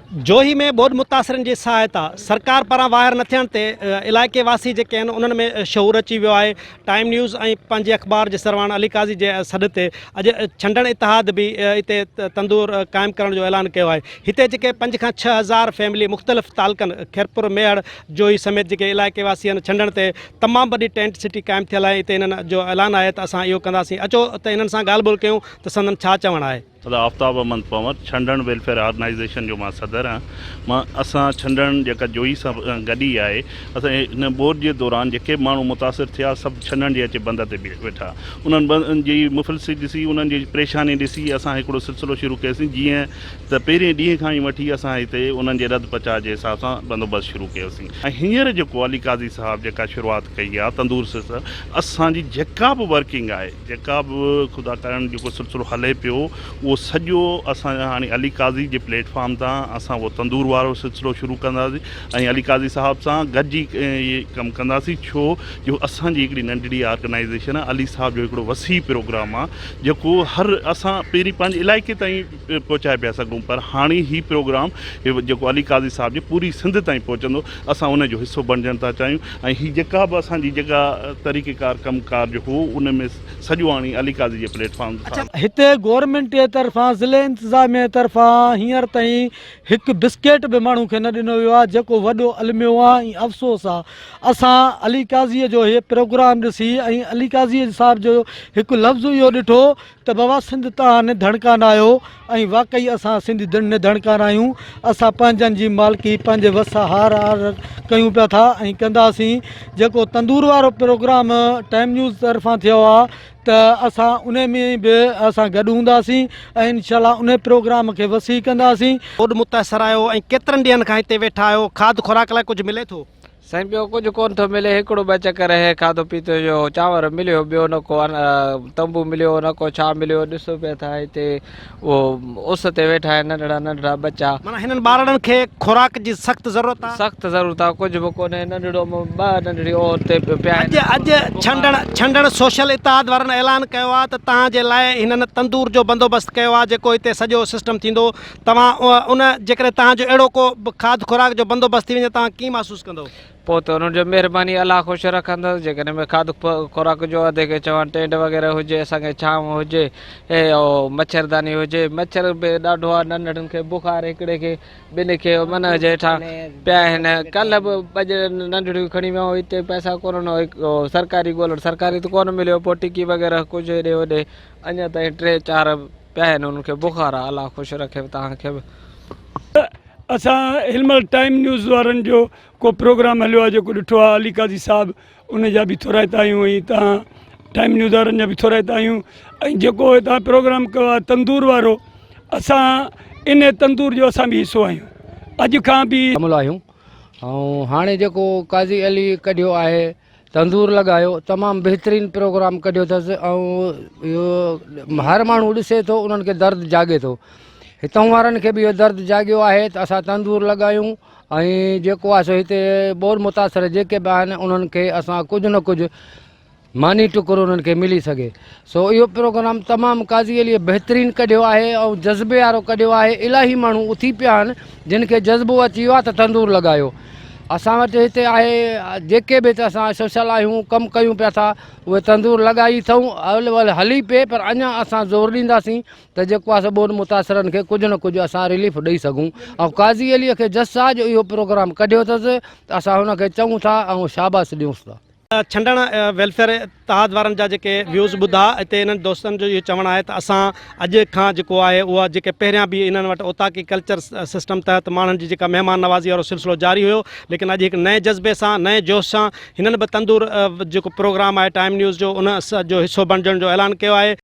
جوهي ۾ ٻوڏ متاثرن جي سهائتا سرڪار پاران واهر نه ٿيڻ تي علائقي واسي جيڪي آهن انهن ۾ شعور اچي ويو آهي ٽائيم نيوز ۽ پنهنجي اخبار جي سرواڻ علي قاضي جي سڏ تي اڄ ڇنڊڻ اتحاد به هتي تندور قائم ڪرڻ جو اعلان ڪيو آهي هتي جيڪي پنج کان 6000 فيملي مختلف تعلقن خيرپور ميهڙ جوهي سميت جيڪي علائقي واسي آهن ڇنڊڻ تي تمام وڏي ٽينٽ سٽي قائم ٿيل آهي هتي انهن جو اعلان آهي ته اسان اهو ڪنداسين اچو ته انهن سان ڳالهه ٻولهه ڪيون ته سندن ڇا چوڻ آهي. ادا آفتاب احمد پنور ڇنڊڻ ويلفيئر آرگنائيزيشن جو مان صدر آهيان مان اسان ڇنڊڻ جيڪا جوئي سان گڏ ئي آهي اسان هن ٻوڏ جي دوران جيڪي به ماڻهو متاثر ٿيا سڀ ڇنڊڻ جي اچي بند تي ويٺا انهن بند جي مفلسي ڏسي انهن جي پريشاني ڏسي اسان هڪڙو سلسلو شروع ڪيوسين جيئن ته پهرين ڏينهن کان ئي وٺي اسان هتي انهن جي رڌ پچاء جي حساب سان بندوبست شروع ڪيوسين ۽ هينئر جيڪو علي قاضي صاحب جيڪا شروعات ڪئي آهي تندور سلسلو اسان جي جيڪا به ورڪنگ آهي جيڪا به خدا ڪارڻ جيڪو سلسلو هلي پيو اهو سڄو اسان هاڻي علي قاضي جي پليٽ فارم تان اسان اهو تندور وارو سلسلو شروع ڪنداسين ۽ علي قاضي صاحب سان گڏجي اهي ڪم ڪنداسين ڇو جو اسان جي هڪڙي ننڍڙي آرگنائيزيشن آهي علي صاحب جو هڪڙو وسيع پروگرام آهي جيڪو هر اسان پهرين پنهنجي علائقي تائين پهچائي پيا سگهون پر هاڻي هي پروگرام جيڪو علي قاضي صاحب جي پوري سنڌ تائين پهچندو اسان ان جو حصو بڻجڻ ٿا چاهيون ۽ هي جيڪا به اسان جي جيڪا طريقي ڪار ڪم ڪار جو هو ان ۾ سڄو هاڻي علي قاضي جي پليٽ فارم تان. هتي گورنمينٽ جي طرفان ضلعي انتظاميه جي طرفان هينئر تائين هڪ بسڪيٽ به ماڻهو کي نه ڏنو ويو آهي جيڪو وڏو الميو آهي ۽ افسوس آهي اسان علي قاضي جو هي پروگرام ڏسي ۽ علي قاضي صاحب جو هڪ لفظ اهو ڏٺو ته بابا سنڌ تان نڌڻڪا ناهيو ۽ واقعي اسان سنڌي نڌڻڪا ناهيون اسان پنهنجن جي مالڪي پنهنجي وس هار هار ڪيون پيا ٿا ۽ ڪنداسين جيڪو تندور وارو پروگرام ٽائيم نيوز طرفان ٿيو آ ته اسان ان ۾ به اسان گڏ هونداسين ۽ انشاء الله ان پروگرام کي وسيع ڪنداسين. ٻوڏ متاثر آهيو ۽ ڪيترن ڏينهن کان هتي ويٺا آهيو کاڌ خوراڪ لاء ڪجهه ملي ٿو؟ سائين ٻيو ڪجهه ڪونه ٿو ملي هڪڙو ٻه چڪر هي کاڌو پيتو جو چانور مليو ٻيو نه ڪو تنبو مليو نه ڪو ڇا مليو ڏسو پيا ٿا هتي اهو اس تي ويٺا آهن ننڍڙا ننڍڙا ٻچا. معنيٰ هنن ٻارڙن کي خوراڪ جي سخت ضرورت آ. سخت ضرورت آ ڪجهه به ڪونهي ننڍڙو ٻه ننڍڙي اور تي پيا آهن. اڄ اڄ ڇنڊڻ ڇنڊڻ سوشل اتحاد وارن اعلان ڪيو آ ته توهان جي لاء هنن تندور جو بندوبست ڪيو آ جيڪو هتي سڄو سسٽم ٿيندو توهان ان جيڪڏهن توهان جو اهڙو ڪو به کاڌ خوراڪ جو بندوبست ٿي وڃي توهان ڪيئن محسوس ڪندو؟ پوء ته انهن جو مهرباني الله خوش رکندس جيڪڏهن ۾ کاڌ خوراڪ جو اڌ کي چوان ٽينٽ وغيره هجي اسان کي ڇانو هجي ۽ مڇرداني هجي مڇر به ڏاڍو آهي ننڍڙن کي بخار هڪڙي کي ٻن کي من جي هيٺان پيا آهن ڪلهه به ٻه ننڍڙيون کڻي ويا هتي پئسا ڪونهن سرڪاري ڳولڻ سرڪاري ته ڪونه مليو پوء ٽڪي وغيره ڪجهه هيڏي هوڏي اڃا تائين ٽي چار پيا آهن انهن کي بخار آهي الله خوش رکي توهان کي به. اسان هن مهل ٽائيم نيوز وارن جو ڪو پروگرام هليو آهي جيڪو ڏٺو آهي علي قاضي صاحب ان جا به ٿورائتا آهيون ۽ تان ٽائيم نيوز وارن جا به ٿورائتا آهيون ۽ جيڪو هتان پروگرام ڪيو آهي تندور وارو اسان ان تندور جو اسان به حصو آهيون اڄ کان به شامل آهيون ۽ هاڻي جيڪو قاضي علي ڪڍيو آهي تندور لڳايو تمام بهترين پروگرام ڪڍيو اٿس ۽ اهو هر ماڻهو ڏسي ٿو انهن کي درد جاڳي ٿو هتان وارن کي به اهو درد جاڳيو آهي ته اسان تندور لڳايون ۽ جيڪو آهي سو هتي ٻوڏ متاثر جيڪي به آهن انهن کي اسان ڪجهه نه ڪجهه ماني ٽڪر انهن کي ملي سگهي سو اهو پروگرام تمام قاضي علي بهترين ڪڍيو آهي ۽ جذبي وارو ڪڍيو آهي الاهي ماڻهو اٿي پيا آهن جن کي جذبو اچي ويو آهي ته تندور لڳايو اسان وٽ هتي آهي جيڪي به هتي اسان سوشل آهيون ڪم ڪيون پيا ٿا اهي تندور لڳائي اٿئون اول هلي پئي پر اڃا اسان زور ڏينداسين ته جيڪو آهي سو ٻوڏ متاثرن کي ڪجهه نه ڪجهه اسان رليف ڏئي سگهون ۽ قاضي علي کي جس آهي جو اهو پروگرام ڪڍيو اٿس ته اسان هن کي چئون ٿا ۽ شاباس ڏيونس ٿا. ڇنڊڻ ويلفيئر اتحاد وارن جا جيڪي ويوز ٻڌا اتي انهن دوستن جو اهو چوڻ آهي ته اسان اڄ کان جيڪو آهي اها جيڪي پهريان به انهن وٽ اوطاقي ڪلچر سسٽم تحت ماڻهن جي جيڪا مهمان نوازي وارو سلسلو جاري هيو ليڪن اڄ هڪ نئين جذبي سان نئين جوش سان هنن به تندور جيڪو پروگرام آهي ٽائيم نيوز جو ان جو حصو بڻجڻ جو اعلان ڪيو آهي.